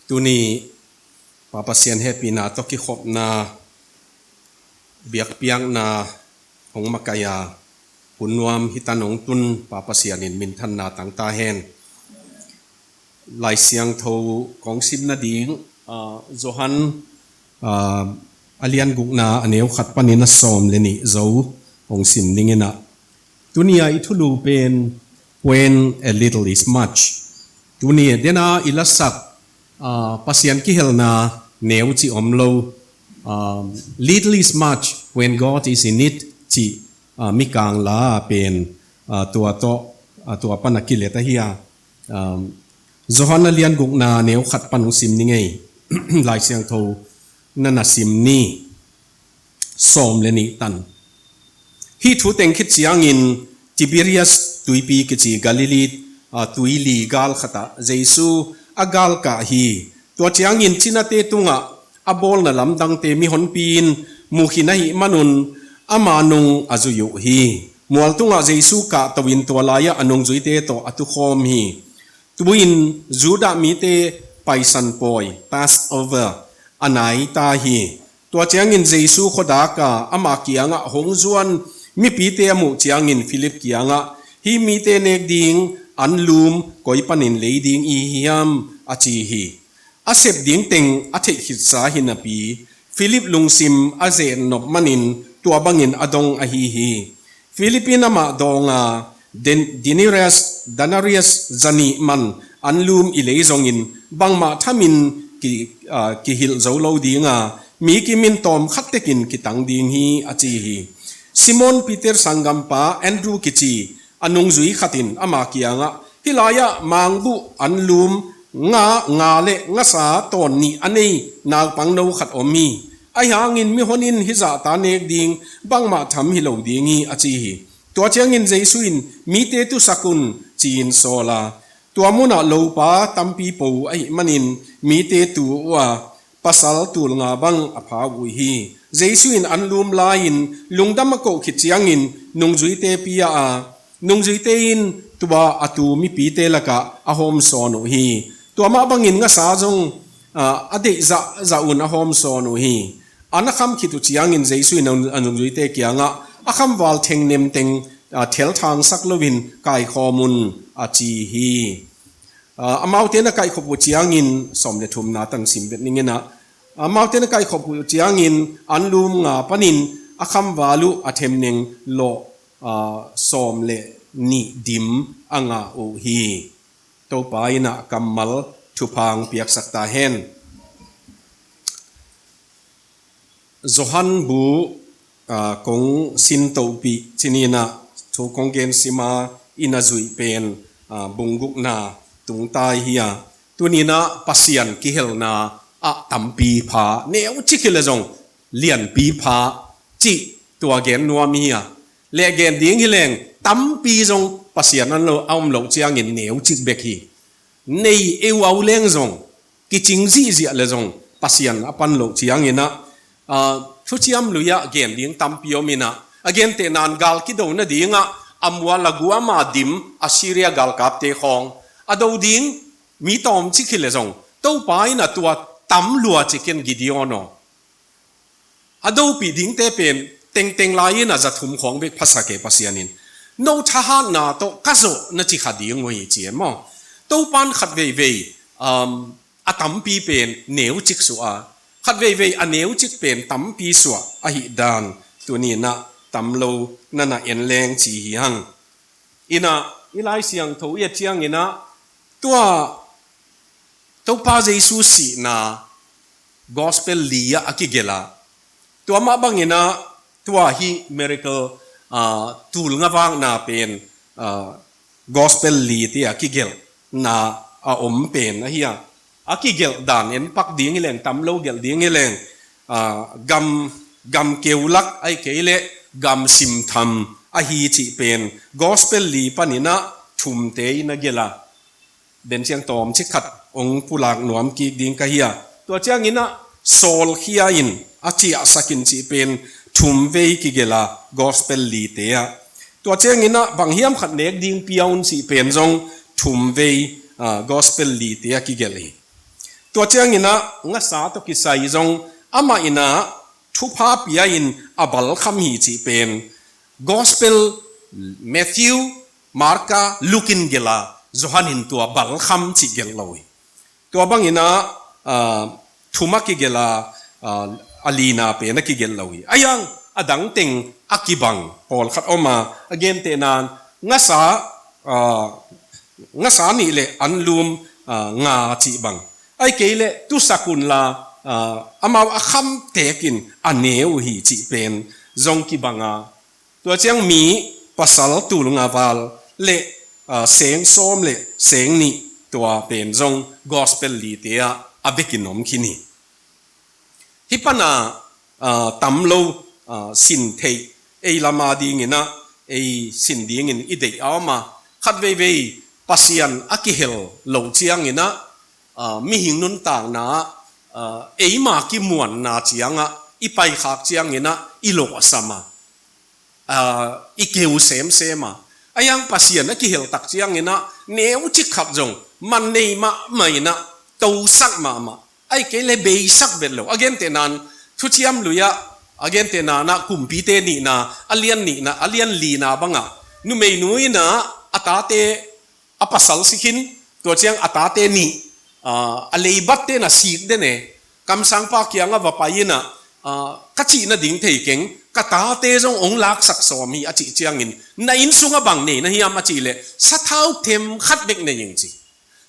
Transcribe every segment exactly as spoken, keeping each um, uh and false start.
Tuni Pa Pasian hehpihna tawh kikhopna biakpiakna hong makaih a, hun nuam hi tan hong tun Pa Pasian in minthanna tang ta hen. Lai Siangtho kong sim nading, ah, Johan, ah, a lian gukna a neu khat panin a sawm le nih zo hong sim ding in ah. Tuni a i thulu pen When a Little Is Much. Tuni a dena i lasak, ah, Pasian kihelna neu cih om lo, ah, Little Is Much When God Is In It cih, ah, Mikang la pen, ah, tua tawh, ah, tua pan a kilet ahi a. Um, Johan a lian gukna neu khat pan hong sim ni ngei. Lai Siangtho na na sim ni. Sawm le nih tan. Hih thu teng khit ciangin Tiberias tuipi kici Galilee, ah, tuili gal khatah Jesu a galkah hi. Tua ciangin cinate tungah a bawlna lamdangte mihonpi in muh khin ahih manun ama nung a zuih uh hi. Mual tungah Jesu kahto in tua lai-ah a nungzuite tawh a tukhawm hi. Tu-in Judah mite Paisan pawi, Passover, a nai ta hi. Tua ciangin Jesu khuadak a ama kiangah hong zuan mipite a muh ciangin Philip kiangah, "Hih mite nek ding anlum koi panin lei ding i hiam?" a ci hi. A sep ding teng a theih khitsa hi napi Philip lungsim a zen nop manin tua bangin a dong ahi hi. Philip in amah dawng a, Den-, denarius, denarius zanih man anlum i lei zongin bangmah thamin ki, ah, kihilh zo lo ding a, mi kim in tawm khat tekin kitang ding hi, a ci hi. Simon Peter sanggampa Andrew kici a nungzui khat in ama kiangah, "Hih lai-ah mangbuh anlum nga, nga le ngasa tawn nih a nei naupangno khat om hi. Ahi hangin mihon in hih zahta nek ding bangmah tham hi lo ding hi," a ci hi. Tua ciangin Jesu in, "Mite tusak un," ci-in sawl a, tua munah lopa tampi po ahih manin mite tu uh a, pasal tul nga bang a pha uh hi. Jesu in anlum la-in lungdam a koh khit ciangin nungzuite pia a, nungzuite in tua a tu mipite lakah a hawmsawn uh hi. Tua mah bangin ngasa zong, ah, a deih zahzah un a hawmsawn uh hi. An a kham khit uh ciangin Jesu in a nungzuite kiangah, "A khamval thengnem teng, ah, thelthangsak loin kaikhawm un," a ci hi. Ah, amaute na kaihkhop uh ciangin, sawm le thumna tang sim bet ning in ah, amaute na kaihkhop uh ciangin anlum nga panin a khamval uh a themneng lawh, ah, sawm le nih dim a ngah uh hi. Topa in ah kammal thupha hong piaksak ta hen. Johan bu, ah, kong sin tohpih cih ni in ah, thu kong gen sima i na zuih pen, ah, bung gukna tung ta hi a. Tuni in ah Pasian kihelna ah tampi pha, neu cik hi leh zong lianpi pha cih tua gen nuam hi a. Leh gen ding hi leng tampi zong Pasian an lo, a om loh ciangin neu cik bek hi. Nei eu au leng zong, kicing zihziah leh zong Pasian a pan loh ciangin ah, ah, Thuciam Lui ah gen ding tampi om in ah, a gentehna in gal kido nadingah a mual a guam a dim Assyria galkapte khawng a do ding mi tawm cik hi leh zong, Topa in ah tua tam lua cik in Gideon aw, a dopih dingte pen tengteng lai-in a za thum khawng bek phasak e Pasian in. No thahatna tawh ka zawh na ci kha ding uh hi ci e maw. Topa in khat veivei, um, a tampi pen neu cik suah a, khat veivei a neu cik pen tampi suah ahih dan tuni in ah tam lo na na en leng ci hi hang. In ah, i Lai Siangtho i et ciangin ah, tua Topa Jesu sihna gospel li ah a kigelh a. Tua mah bangin ah, tua hih miracle, ah, tul nga vakna pen, ah, gospel lite a kigelhna a om pen ahi a. A kigelh dan en pak ding hi leng, tam lo gelh ding hi leng, ah, gam, gam keu lak ahih kei leh gam simtham ahi cih pen gospel li panin ah thumte in a gelh a. Benciang tawm cik khat hong pulak nuam kik ding ka hi a. Tua ciangin ah sawlkhia in a ciahsak in cih pen thumvei kigelh a gospel lite ah. Tua ciangin ah bang hiam khat nek ding pia un cih pen zong thumvei, ah, gospel lite ah kigelh hi. Tua ciangin ah ngasa tawh kisai zong amah in ah thupha pia in a balkham hi cih pen Gospel Matthew, Marka, Luke in gelh a, Johan in tua balkham cih gelh lo hi. Tua bangin ah, ah, thum a kigelh a, ah, a lina pen a kigelh lo hi. A hiang a dang teng a kibang pawlkhat om a, a gentehna in ngasa, ah, ngasa nih le anlum, ah, nga cih bang. Ahih kei leh tusak unla, ah, amau a kham tekin a ne uh hi cih pen zong kibang a. Tua ciang mi pasal tul nga val le, ah, seng sawm le seng nih tua pen zong Gospel lite ah a vekin om khin hi. Hih pan a, ah, tam lo, ah, sin theih ei lam a dingin ah, ei sin dingin i deih a om a, khat veivei Pasian a kihel lo ciangin ah, ah, mihing nuntakna ah, ah, eima kimuanna ciangah i paikhak ciangin ah i lawhsam a, ah, i keu semsem a. A hiang Pasian a kihel tak ciangin ah neucik khat zong man nei mahmah in ah tosak mahmah. Ahih kei leh beisak vet lo. A gentehna in Thuciam Lui ah, a gentehna in ah Kumpite nihna, a lian nihna, a lian lina bangah numeinu in ah a tate a pasal si khin, tua ciang a tate nih, ah, a leibatte na sik den e, kamsangpa kiangah va pai in ah, ah, ka cih nading thei keng, ka tate zong hong laksak sawm hi a cih ciangin, na inn sungah bang nei na hiam a cih leh, sathau them khat bek nei ing ci.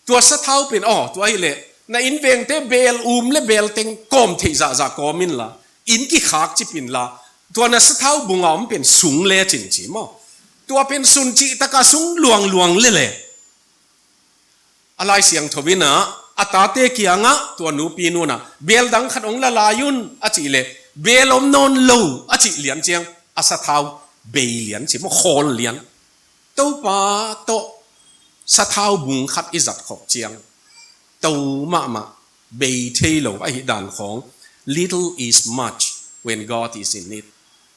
Tua sathau pen, aw, tua hi leh, na inn vengte beel um le beel teng kawm theih zahzah kawm inla, inn kikhak cip inla, tua na sathau bunga om pen sung lecin ci maw. Tua pen sun cih taka sung luangluang lele. A Lai Siangtho in ah, a tate kiangah tua nupi nu in ah, beel dang khat hong la lai un a cih leh, beel om nawn lo a cih lian ciang, a sathau bei lian ci maw, khawl lian. Topa tawh sathau bung khat i zat khop ciang, to mahmah, bei thei lo ahih dan khawng, little is much when God is in it.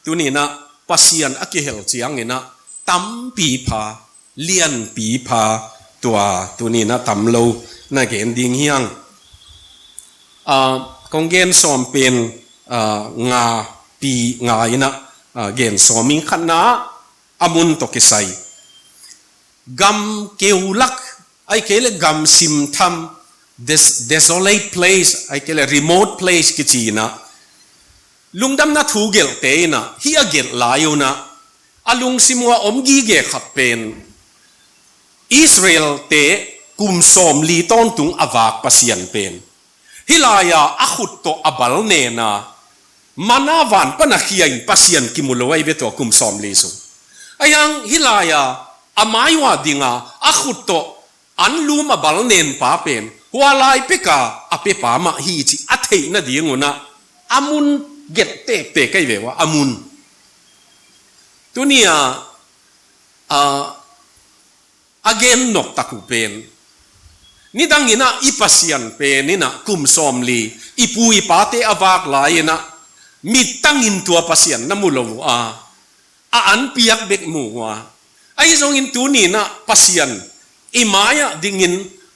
Tuni in ah Pasian a kihel ciangin ah tampi pha, lianpi pha, tua tuni in ah tam lo na gen ding hiang. Ah, kong gen sawm pen, ah, nga pi nga in ah, ah, gen sawm ing. Khatna, a mun tawh kisai. Gam keu lak, ahih kei leh gam simtham, des-, desolate place, ahih kei leh remote place kici in ah, lungdamna thu gelhte in ah hih a gelh lai un ah, a lungsim uah om gige khat pen, Israel-te kum sawmli tawntung a vak Pasian pen, hih lai-a a khut tawh a bal nen a, manna van pan a khia in Pasian kimu lo ahi ve tua kum sawmli sung. A hiang hih lai-a a mai uah ding a, a khut tawh anlum a bal nen pa pen, hua lai pek a a pia pa mah hi cih a theih nading un ah, a mun gelh tektek ahi ve ua, a mun. Tuni-a, ah, a gen nop tak uh pen, nidang in ah i Pasian pen in ah kum sawmli i pu i pate a vak lai in ah, mittang in tua Pasian na mu lo uh a, a an piak bek mu uh a. Ahi zongin tuni in ah Pasian i mai-ah dingin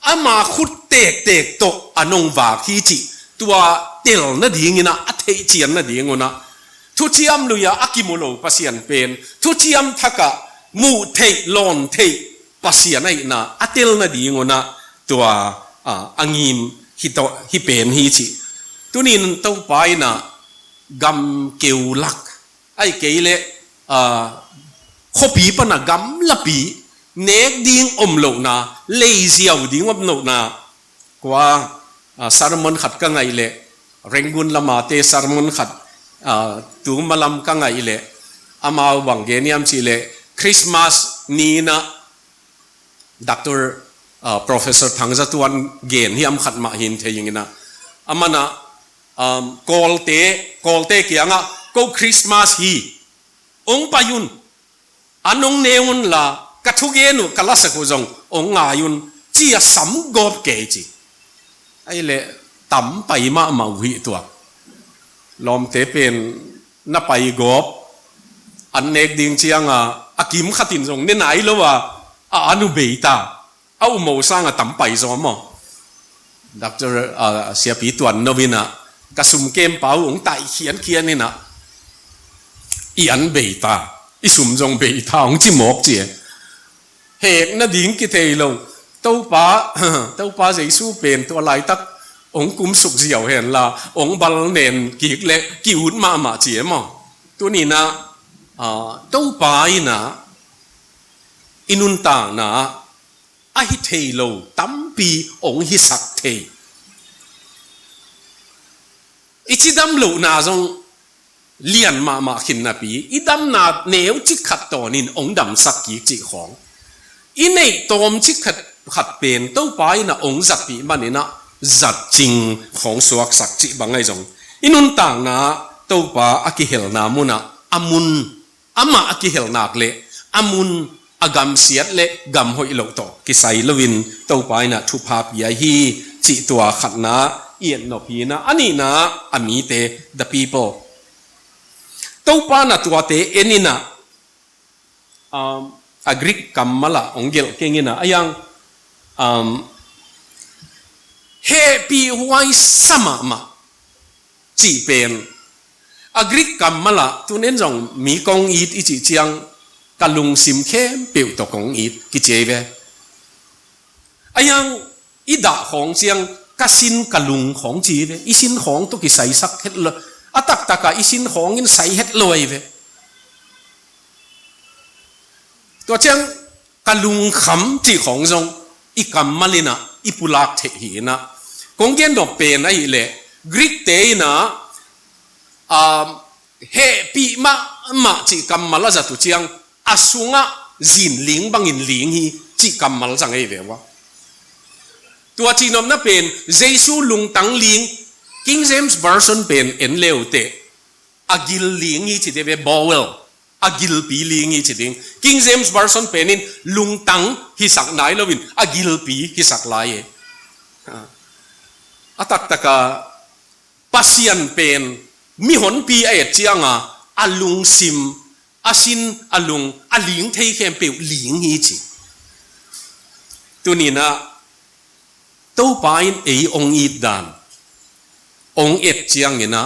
ama khut tektek tawh a nong vak hi cih tua tel nading in ah, a theihcian nading un ah, Thuciam Lui-a a kimu lo Pasian pen, Thuciam Thak-ah muh theih, lawn theih Pasian ahihna a tel nading un ah, tua, ah, a ngim hi tawh, hi pen hi cih. Tuni in Topa in ah gam keu lak, ahih kei leh, ah, khuapi pan a gamlapi, nek ding om lohna, leiziau ding om lohna, kua, ah, sermon khat ka ngaih leh, Rangoon lam a te sermon khat, ah, tu ma lam ka ngaih leh, amau bang gen hiam cih leh, Christmas ni in ah Doctor, ah, Professor Thang Za Tuan gen hiam khat mah hi thei ing in ah, aman ah, um, Kawlte, Kawlte kiangah, ko Christmas hi, hong pai un, an hong ne unla, ka thugen uh, ka lasak uh zong hong ngai un, ci-a sam gawp kei ci. Ahih leh tam pai mahmah uh hi tuak. Lawmte pen na pai gawp, an nek ding ciang a, a kim khat in zong ne nai lo a, a an uh bei ta. A umo sang a tam pai zaw maw. Doctor, ah, Siapi Tuan No in ah, ka sum kempa uh hong taih khiankhian in ah, i an bei ta, i sum zong bei ta hong ci mawk ci e. Hek nading kithei lo. Topa, Topa Jesu pen tua laitak hong kumsuk ziau henla, hong bal nen kik le ki-ut mahmah ci e maw. Tuni in ah, ah, Topa in ah i nuntakna ah a hi thei lo tampi hong hisak thei. I cidam lohna zong lian mahmah khin napi, i damna neu cik khat tawnin hong damsak kik cih khawng. I neih tawm cik khat, khat pen Topa in ah hong zatpih manin ah zatcing khawng suaksak cih bang ahi zong, i nuntakna Topa a kihelna munah a mun, amah a kihel nak le a mun, a gamsiat le gam hoih loh tawh kisai loin Topa in ah thupha pia hi cih tua khatna i et nop hi in ah, a nihna a mite, the people. Topa in ah tuate en in ah, um, a Greek kammal ah hong gelh keng in ah, a yang, um, hehpihhuai sa mahmah cih pen, a Greek kammal ah, tuni in zong mi kong it i cih ciang, ka lungsim khempeuh tawh kong it kici ei ve. A yang i dah khawng ciang, ka sin ka lung khawng ci ei ve. I sin khawng tawh kisaisak het lo, a taktak ah i sin khawng in sai het lo ei ve. Tua ciang ka lungkham cih khawng zong i kammal in ah i pulak theih hi in ah, kong gen nop pen ahih leh Greek te in ah, um, hehpih mahmah cih kammal a zat uh ciang, a sungah zin ling bangin ling hi cih kammal zang ei ve ua. Tua cihnopna pen Jesu lungtang ling, King James Version pen en le uh teh, a gil ling hi ci ding ve, bowel, a gilpi ling hi ci ding. King James Version pen in lungtang hisak nai loin a gilpi hisak lai e. A taktak ah Pasian pen mihonpi a et ciang ah, a lungsim, a sin, a lung, a ling thei khempeuh ling hi ci. Tuni in ah Topa in ei hong it dan, hong et ciang in ah,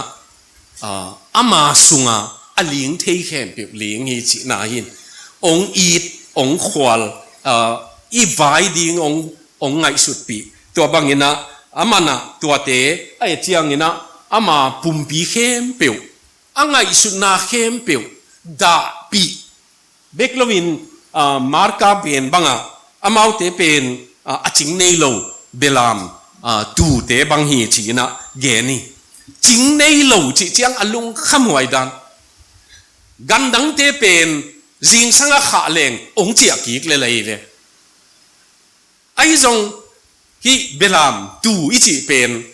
ah, ama sungah a ling thei khempeuh ling hi cihna hi in, hong it, hong khual, ah, i vai ding hong, hong ngaihsutpih. Tua bang in ah, aman ah tuate a et ciang in ah, ama pumpi khempeuh, a ngaihsutna khempeuh dahpih bek loin, ah, Marka pen bang ah, amaute pen, ah, a cing nei lo belam, ah, tuute bang hi ci in ah gen hi. Cing nei lo cih ciang a lungkhamhuai dan. Gandangte pen zingsang a khah leng hong ciah kik lel ei ve. Ahi zong hih belam tu i cih pen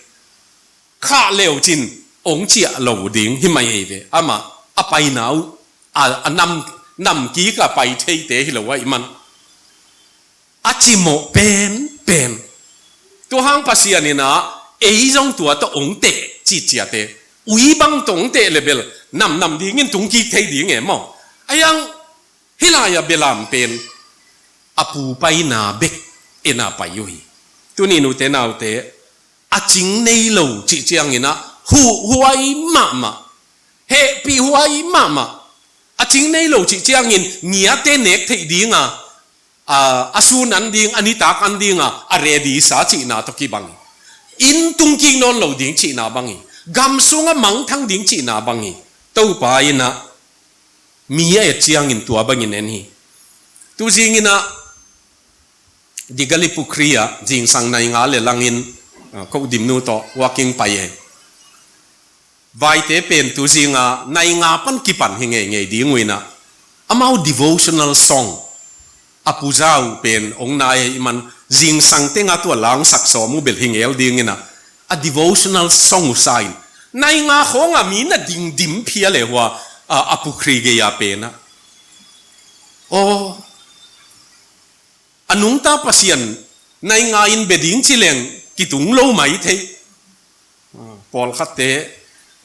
khah le uh cin hong ciah lo ding hi mai ei ve. Amah a paina uh, a, a nam, nam kik a pai theite hi lo ahih man, a cimawh penpen. Tua hang Pasian in ah ei zong tua tawh hong teh cih ciate, ui bang tawh hong teh le bel namnam dingin tung kik thei ding e maw. A yang hih lai-ah belam pen a pu paina bek en a pai uh hi. Tuni nute naute, a cing nei lo cih ciang in ah huhuai mahmah, hehpihhuai mahmah. A cing nei lo cih ciangin ngiate nek theih ding a, a, a sun an ding, a nitak an ding a, a ready sa cihna tawh kibang hi. Inn tung kik nawn lo ding cihna bang hi. Gam sungah mangthang ding cihna bang hi. Topa in ah mi a et ciangin tua bangin en hi. Tuzing in ah Digali Pukhri ah zingsang nai nga le langin, ah, Kohdimnu tawh walking pai e. Vaite pen tuzing a nai nga pan kipan hi ngeingei ding uh in ah, amau devotional song, a puza uh pen hong nai ahih man zingsang teng a tua langsak sawm uh bel hi ngel ding in ah, a devotional song uh sa in, nai nga khawng a mi na dingdim phia le hua, a, a pukhri gei a pen ah. Aw, a nungta Pasian nai nga in bia ding ci leng kitung lo mai thei. Pawlkhatte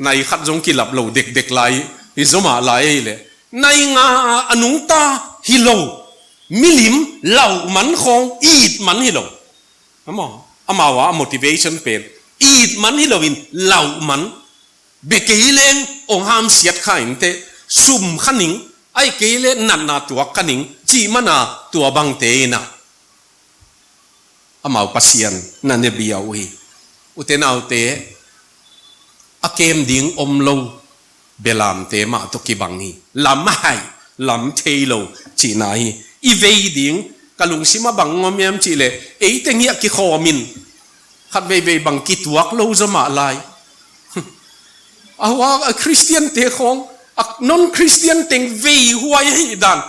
nai khat zong kilap lo dekdek lai, i zomah lai ei le. Nai nga a nungta hi lo, milim lauh man khawng it man hi lo. Amaw, Amau a motivation pen it man hi loin lau man. Bia kei leng ong hamsiat kha inteh, sum kha ning, ahih kei leh natna tuak kha ning, cih mana tua bangte in ah amau Pasian na ne bia uh hi. Ute naute, a kem ding om lo belamte mah tawh kibang hi. Lam a hai, lam thei lo cihna hi. I vei ding, ka lungsim a bang ngom hiam cih leh, ei teng hi a kikhawm in, khat veivei bang kituak lo zaw mah lai. A hua a Christian te khawng, a non-Christian teng vei huai ahi dan.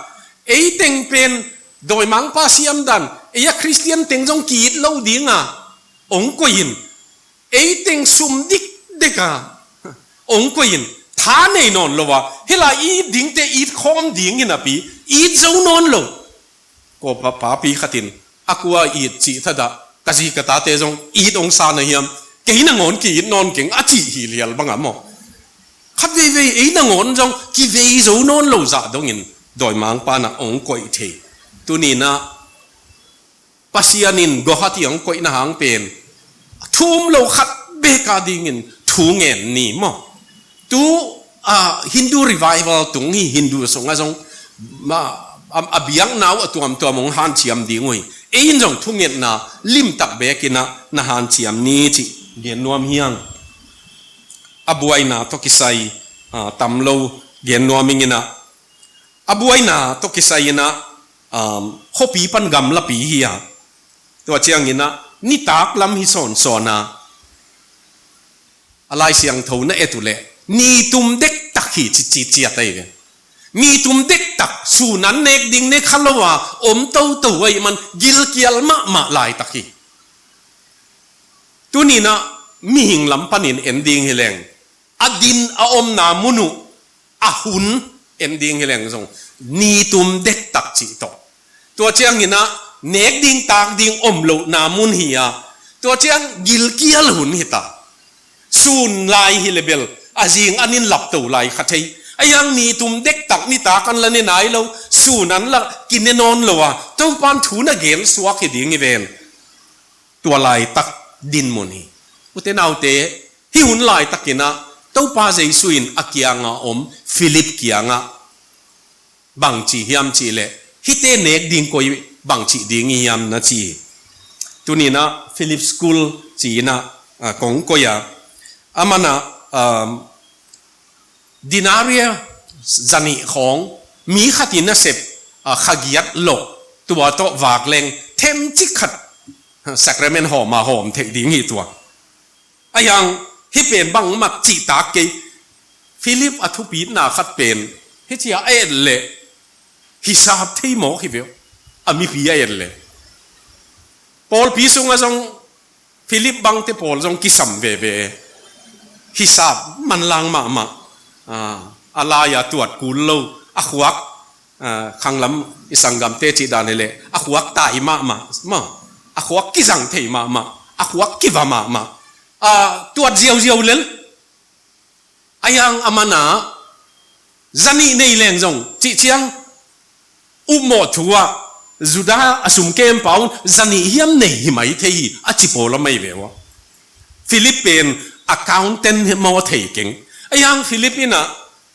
Ei teng pen dawimangpa siam dan, ei a Christian teng zong ki-it lo ding a, ong koih in. Ei teng sum dikdek a, ong koih in. Tha nei nawn lo a, hih lai i it dingte it khawm ding hi napi, it zo nawn lo. Kua pa, papi khat in, a kua it cih thadah, ka zi ka tate zong it ong sa na hiam, kei nangawn ki-it nawn keng a cih hi lial bang a maw. Khat veivei ei nangawn zong kivei zo nawn lo zah dongin dawimangpa na ong koih thei. Tuni in ah Pasian in Gohati ong koihna hang pen thu um lo khat bek a dingin thu ngen ni maw. Tu, ah, Hindu revival tung hi, Hindu sungah zong, ma, a, a biakna uh a tuamtuam ong hanciam ding uh hi. Ei in zong thungetna limtak bek in ah na hanciam ni cih gen nuam hi ing. A buaina tawh kisai, ah, tam lo gen nuam ing in ah. A buaina tawh kisai in ah, um, khuapi pan gamlapi hi a. Tua ciangin ah nitak lam hi sawnsawn a. A Lai Siangtho na et uh leh ni tum dektak hi ci, ci, ciat ahi ve. Ni tum dektak, sun an nek ding nek kha lo a om toto ahih man gilkial mahmah laitak hi. Tuni in ah mihing lam panin en ding hi leng, a din a omna mun uh, a hun en ding hi leng zong ni tum dektak cih tawh. Tua ciangin ah nek ding tak ding om lohna mun hi a, tua ciang gilkial hun hi ta. Sun lai hi leh bel a zing an in lapto lai kha thei. Ahi hang ni tum dektak nitak an la ne nai lo, sun an la kine nawn lo a, Topan thu na gen suak hi ding hi ven. Tua laitak dinmun hi. Ute naute, hih hun laitakin ah Topa Jesu in a kianga om Philip kiangah bangci hiam cih leh, hihte nek ding koi bangci ding hi hiam na ci hi. Tuni in ah Philip School ci in ah, ah, kong koih a. Aman ah, um, denaria zanih khawng, mi khat in a sep, ah, khagiat loh, tua tawh vak leng themcik khat sacrament hawm a hawm theih ding hi tua. Ahi hang hih pen bangmah cihtak kei. Philip a thupitna khat pen hih ci a et leh hisap thei mawk hi ve uh. A mipi a et leh pawlpi sungah zong Philip bangte pawl zong kisam veve. Hisap manlang mahmah. Ah, a lai-a tuat kul lo, a khuak, ah, khanglam i sanggamte cih dan hi leh a khuak tai mahmah, maw, a khuak kizang thei mahmah, a khuak kiva mahmah. Ah, tuat ziauziau lel. Ahi hang aman ah zanih nei leng zong cih ciang, upmawh thu ah Judah a sum kempa un zanih hiam nei hi mai thei hi a ci pawl a mai ve uh a. Philip pen accountant hi maw thei keng. Ahi hang Philip in ah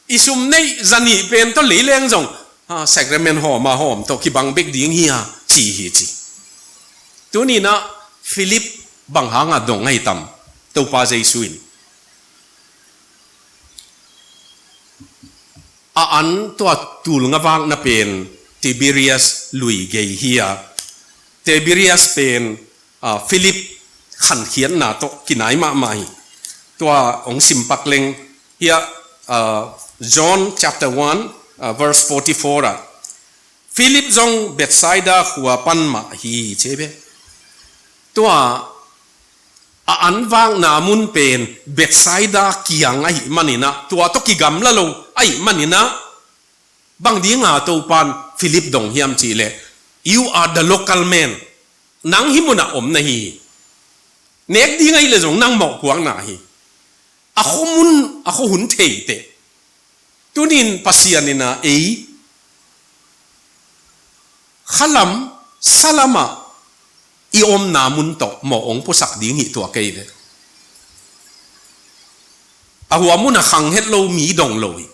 i sum neih zanih pen tawh lei leng zong, ah, sacrament hawm a hawm tawh kibang bek ding hi a ci hi ci. Tuni in ah Philip bang hanga dong ahi tam, Topa Jesu in. A an tua tul nga vakna pen Tiberias lui gei hi a. Tiberias pen, ah, Philip khankhiatna tawh kinai mahmah hi. Tua hong simpak leng hi a, ah, John chapter one, ah, verse forty-four ah. Philip zong Bethsaida khua pan mah hi ci ve. Tua a an vakna mun pen Bethsaida kiang ahih manin ah, tua tawh kigamla lo ahih manin ah, bang dinga Topan Philip dong hiam cih leh, "You are the local man." Nang hih munah om na hi hi. Nek ding ahih leh zong nang mawhpuakna hi. A khuamun, a khuahun thei teh. Tunin Pasian in ah ei khalam, salamah, i omna mun tawh mawh hong pusak ding hi tua kei ve. A hua mun a khang het lo mi dong lo hi.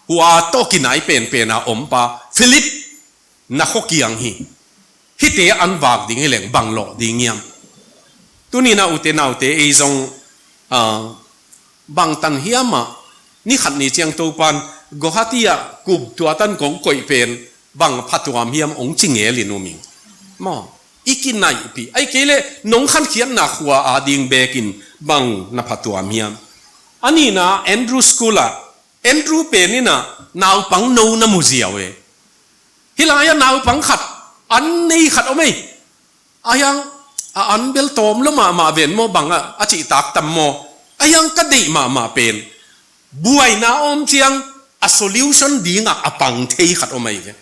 Hua tawh kinai penpen a om pa Philip na khuakiang hi. Hihte an vak ding hi leng bang lawh ding hiam? Tuni-in ah ute naute ei zong, ah, bangtan hiam ah, ni khat ni ciang Topan Guwahati ah kup tua tan kong koih pen bang phatuam hiam hong ci ngelin um ing. Maw, i kinaihpih. Ahih kei leh nong khankhiatna khua a ding bekin bang na phatuam hiam? A nihna Andrew School ah, Andrew pen in ah naupang no na mu ziau e. Hih lai-ah naupang khat, an nei khat om ei. A hiang, a an bel tawm lua mahmah ven maw bang a, a cihtak tam maw? A hiang ka deih mahmah pen buaina a om ciang a solution dingah a pang thei khat om ahi ve.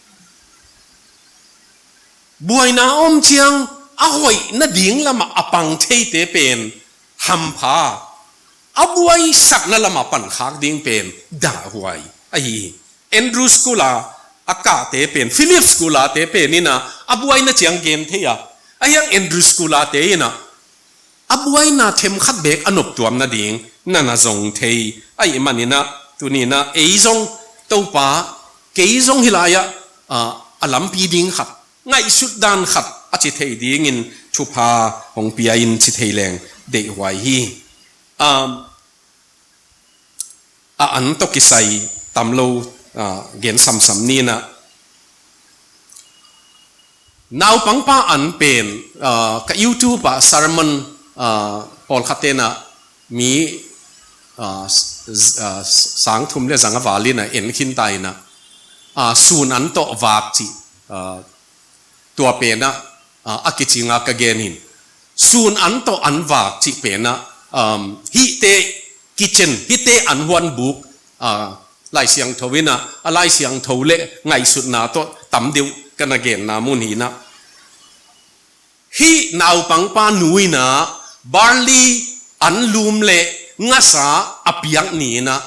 Buaina a om ciang a hoih nading lamah a pang theite pen hampha, a buaisakna lamah pankhak ding pen dahhuai ahi hi. Andrew School a a kahte pen, Philip School a te pen in ah a buaina ciang gen thei a, a hiang Andrew School a te in ah a buaina themkhat beek a noptuam nading na na zong thei ahih manin ah, tuni-in ah ei zong Topa, kei zong hih lai-ah, ah, a lampi ding khat, ngaihsut dan khat a ci thei dingin thupha hong pia in ci thei leng deihhuai hi. Um, a an tawh kisai tam lo, ah, gen samsam ni-in ah, naupangpa an pen, ah, ka YouTube ah sermon, ah, pawlkhat ten ah mi, ah, s-, s-, ah, s-, sang thum le zanga val in ah en khin ta in ah, ah, sun an tawh vak cih, ah, tua pen ah, ah, a kicinga ka gen hi. Sun an tawh an vak cih pen ah, um, hihte kitchen, hihte an huan buk, ah, Lai Siangtho in ah, a Lai Siangtho le ngaihsutna tawh tam deuh ka na genna mun hi-in ah, hih naupangpa nu in ah barley an lum le ngasa a piak ni-in ah,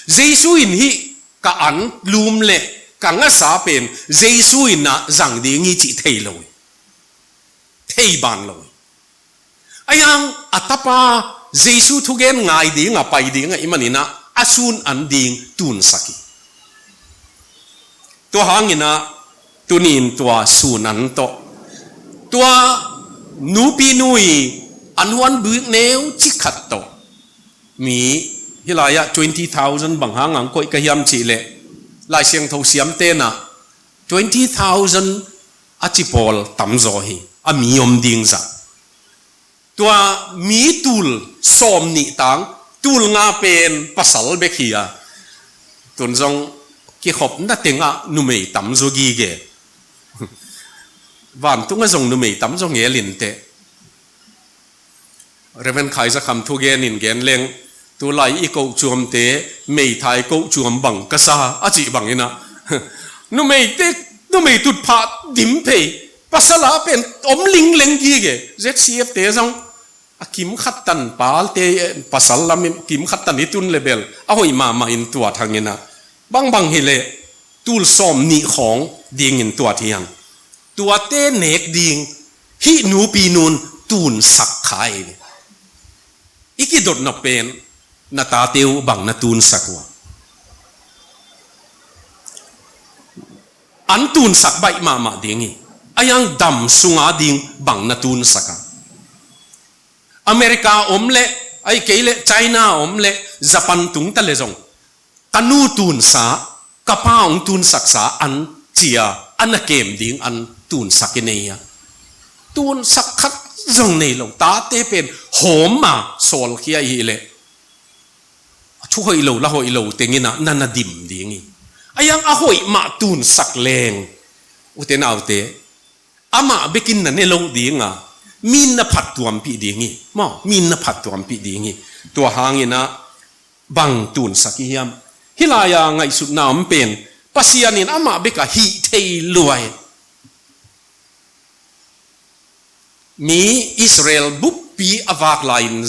Jesu in hih ka an lum le ka ngasa pen Jesu in ah zang ding hi cih thei lo hi. Thei ban lo hi. A hiang a tapa Jesu thugen ngai ding a pai ding ahih manin ah a sun an ding tunsak hi. Tua hangin ah tuni-in tua sun an tawh, tua nupi nu i an huan buk neu cik khat tawh, mi hih lai-ah twenty thousand bang hang ang koih ka hiam cih leh, Lai Siangtho siamte in ah twenty thousand a ci pawl tamzaw hi, a mi om ding zah. Tua mi tul sawm nih tang, tul nga pen pasal bek hi a. Tun zong kikhopna tengah numei tamzaw gige. Vantungah zong numei tamzaw ngel inteh. Reverend Khai Za Kham thugen in gen leng, tulai i koh cuamte meithai koh cuam bang ka sa a cih bangin ah, numeite, numei tutphah dim phei, pasal a pen om lingleng gige. Z C F te zong a kim khat tan, palte, pasal lam kim khat tan i tun le bel a hoih mahmah in tua thangin ah, bangbang hileh tul sawm nih khawng dingin tua thiang. Tuate nek ding hih nupi nun tunsak kha ei ve. I kidotna pen na tate uh bang na tunsak uh a? An tunsak baih mahmah ding hi. A hiang dam sunga ding bang na tunsak a? America om le, ahih kei le China om le, Japan tung ta le zong, ka nu tunsa, ka pa hong tunsaksa an cia, a na kem ding an tunsak i nei a? Tunsak khat zong nei lo, tate pen hawm a sawlkhia i hih leh, a thu hoih lo, la hoih lo tengin ah na na dim ding hi. A hiang a hoih mah tunsak leng, ute naute, amah bekin na ne lo ding a, mi in na phattuampih ding hi. Maw, mi in na phattuampih ding hi. Tua hangin ah bang tunsak i hiam? Hih lai-a ngaihsutna om pen, Pasian in amah bek a hih thei lua hi. Mi Israel buppi a vak lai-in,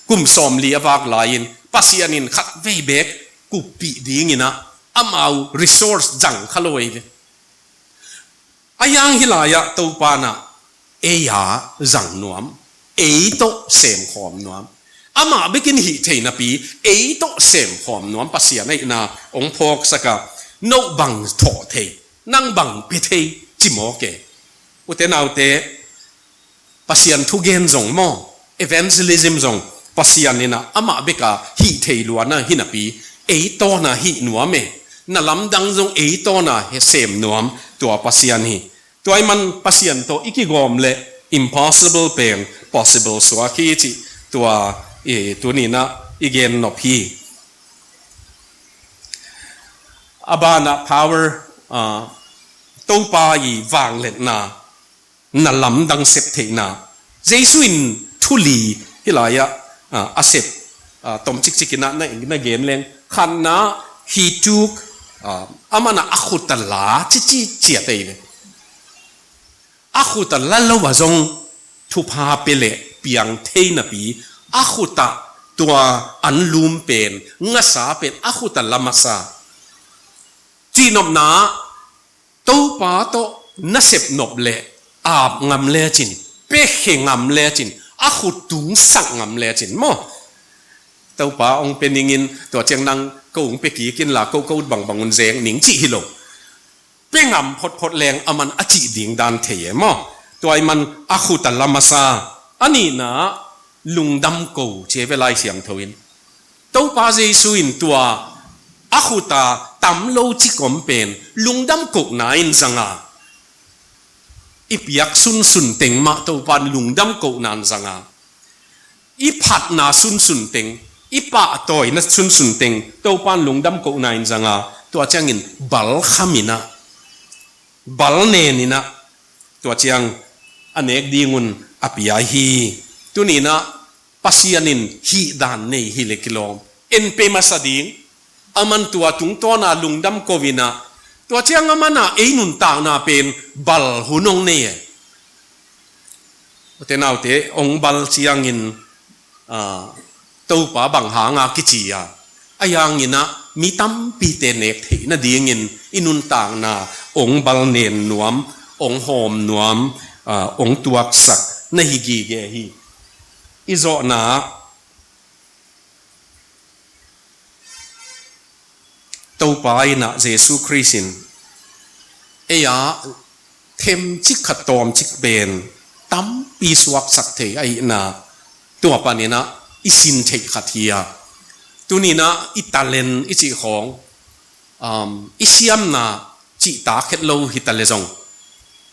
kum sawmli a vak lai-in, Pasian in khatvei bek kuppih dingin ah amau resource zang kha lo ei ve. A hiang hih lai-ah Topa in ah Ei a zang nuam, ei tawh semkhawm nuam, amah bekin hih thei napi, ei tawh semkhawm nuam Pasian ahihna hong phawksak a, no bang thawh thei, nang bang pia thei ci mawk e. Ute naute, Pasian thugen zong maw, evangelism zong, Pasian in a amah bek a hih thei luana hi napi, ei tawna hih nuam e. Na lamdang zong ei tawna he sem nuam, tua Pasian hi. Tua ahih man Pasian tawh i kigawm leh impossible pen possible suak hi cih tua, eh, tuni-in a i gen nop hi. A banah power, ah, Topa i vangliatna, na lamdang sep theihna. Jesu in thu li hih lai-ah, ah, a sep, ah, tom cikcik in a na, na gen leng. Khatna, he took, ah, aman a khut a la ci ci ciat ei ve. A khut a la lo a zong thupha pia leh piang thei napi, a khut a tua anlum pen, ngasa pen, a khut a la masa. Cihnopna, Topa tawh na sep nop leh ap ngam lecin, pia khe ngam lecin, a khut tung sak ngam lecin maw. Topa hong pia ning in, tua ciang nang ko hong pia kik inla, ko, ko ut bangbang un zeng ning cih hi lo. Pia ngam photphot leng aman a cih ding dan thei e maw. Tua ahih man a khut a la masa. A nihna, lungdam ko ci ve Lai Siangtho in. Topa Jesu in tua a khut a tam lo cik om pen lungdam kohna in zang a. I piak sunsun teng mah Topa in lungdam kohna in zang a. I phatna sunsun teng, i pahtawina sunsun teng Topa in lungdam kohna in zang a. Tua ciangin bal kham in a, bal nen in a, tua ciang a nek ding un a pia hi. Tuni-in a Pasian in hih dan nei hi leh kilawm, en pe masa ding. Aman tua tungtawna lungdam ko in a, tua ciang aman a ei nuntakna pen bal hun hong nei e. Ute naute, hong bal ciangin, ah, Topa bang hang a kici a, a hang in a mi tampite nek theih nadingin i nuntakna hong bal nen nuam, hong hawm nuam, ah, hong tuaksak na hi gige hi. I zawhna, Topa in a Jesu Khrist in ei a themcik khat tawmcik pen tampi suaksak thei ahihna, tua panin a i sin theih khat hi a. Tuni-in a i talent i cih khawng, um, i siamna cihtak het lo hi ta leh zong,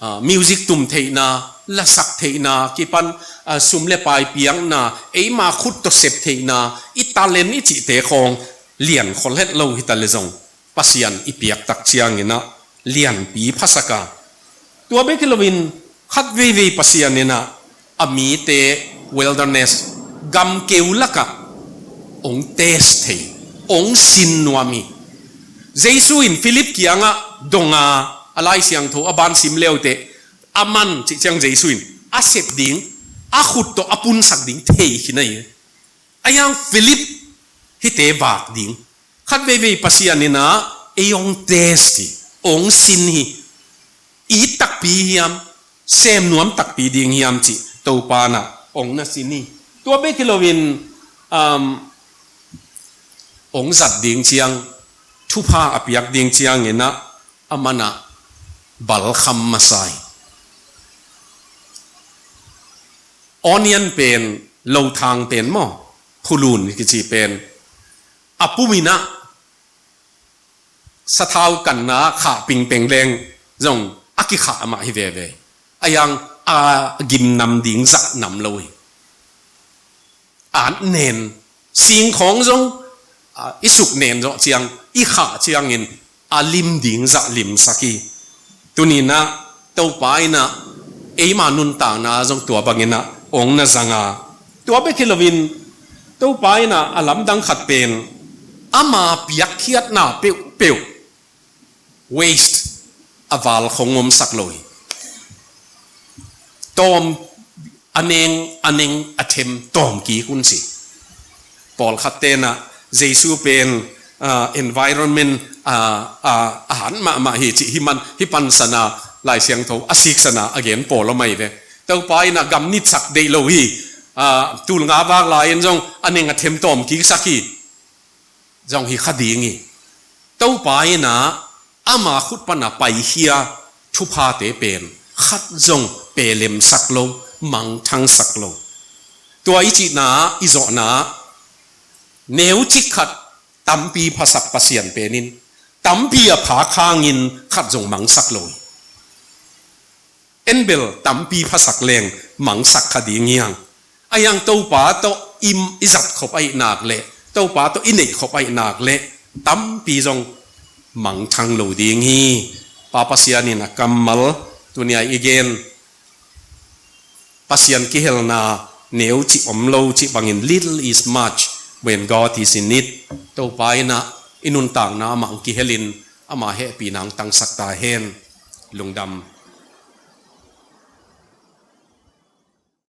ah, music tum theihna, lasak theihna, kipan, ah, sum le pai piakna, eima khut tawh sep theihna, i talent i cihte khawng liankhol het lo hi ta leh zong, Pasian i piak tak ciangin a lianpi phasak a. Tua bek hi loin khat veivei Pasian in a a mite wilderness, gamkeu lakah hong test thei, hong sin nuam hi. Jesu in Philip kiangah dong a, a Lai Siangtho a ban sim le uh teh, aman cih ciang Jesu in a sep ding, a khut tawh a punsak ding thei khin ahi. A hang Philip hihte vak ding. Khat veivei Pasian in a ei hong test hi, hong sin hi. It takpi hiam, sem nuam takpi ding hiam cih Topa in a hong na sin hi. Tua bek hi loin, um, hong zat ding ciang, thupha a piak ding ciangin a, aman a bal kham masa hi. Onion pen, lothang pen maw, phulun kici pen, a pum in a sathau kanna khah pingpeng leng zong a kikhah mah hi veve. A hang a gim nam ding zah nam lo hi. At nen, singkhawng zong, ah, i suk nen zawh ciang, i khah ciangin a lim ding zah limsak hi. Tuni-in a Topa in a eima nuntakna zong tua bangin a hong na zang a. Tua bek hi loin Topa in a a lamdang khat pen ama piakkhiatna peuhpeuh waste, a val khong omsak lo hi. Tawm, a neng, a neng, a them tawm kik un si. Pawlkhatte in a Jesu pen, ah, environment, ah, ah, a han mahmah hi cih hi man, hi pansan a Lai Siangtho a siksan a a gen pawl om ahi ve. Topa in ah gam nitsak deih lo hi. Ah, tul nga vak lai-in zong a neng a them tawm kiksak hi. Zong hi kha ding hi. Topa in ah ama khut pan a paikhia thuphate pen khat zong pelemsak lo, mangthangsak lo. Tua i cihna, i zawhna, neucik khat tampi phasak Pasian pen in tampi a phak hangin khat zong mangsak lo hi. En bel tampi phasak leng mangsak kha ding hi hang. Ahi hang Topa tawh i, i zat khop ahih nak leh, Topa tawh i neih khop ahih nak leh tampi zong mangthang lo ding hi. Pa Pasian in a kammal tuni-a i gen Pasian kihelna neucik om lo cih bangin little is much when God is in it. Topa in ah i nuntakna amah hong kihelin ama hehpihna hong tangsak ta hen. Lungdam.